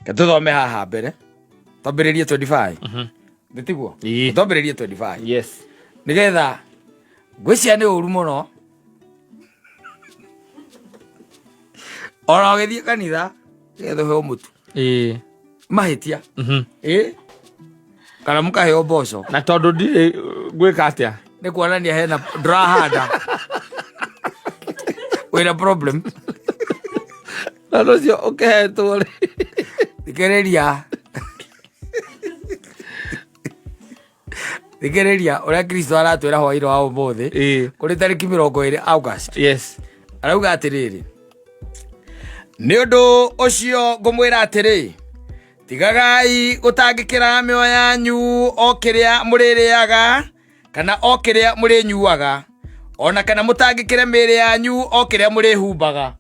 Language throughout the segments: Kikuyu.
Ke tũthome haha mbere twambĩrĩrie 25 nĩtiguo? Ĩĩ. Twambĩrĩrie 25. Yes. Nĩgetha ngwĩciria nĩ ũru mũno ona ũgĩthiĩ kanitha nĩgetha ũheo mũtu. Ĩĩ. Mahĩtia. Ĩ kana mũkaheo mboco. Na tondũ ndirĩ ngwĩka atĩa? Nĩ kuonania hena ndũrahanda, wĩna problem. Na ũcio ũkĩhetwo rĩ? Thikĩrĩria, thikĩrĩria ũrĩa Kristo aratwĩra hwainĩ wa ũmũthĩ. Kũrĩ tarĩki 20 August. Arauga atĩrĩrĩ, nĩ ũndũ ũcio ngũmwĩra atĩrĩ, tigagai gũtangĩkĩra mĩoyo yanyu o kĩrĩa mũrĩrĩaga kana o kĩrĩa mũrĩnyuaga, ona kana mũtangĩkĩre mĩĩrĩ yanyu o kĩrĩa mũrĩhumbaga.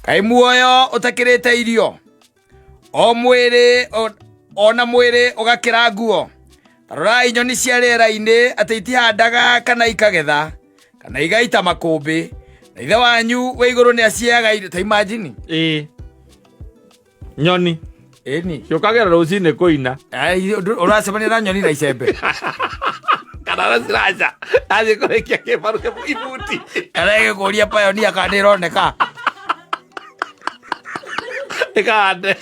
Kaĩ muoyo ũtakĩrĩte irio, o mwĩrĩ ona mwĩrĩ ũgakĩra nguo? Ta rorai nyoni cia rĩera-inĩ, atĩ itihandaga kana ikagetha kana igaita makũmbĩ, na Ithe wanyu wĩ igũrũ nĩ aciheaga irio. Ta imagine. Ĩĩ, nyoni. Ĩni. Ciũkagĩra rũcinĩ kũina. Ai, ũracemania na nyoni na icembe. Kana na siraca athiĩ kũrĩkia kĩbaru ibuti. Kana ĩgĩkũria payonia kana nĩ ĩroneka. Ĩkahande.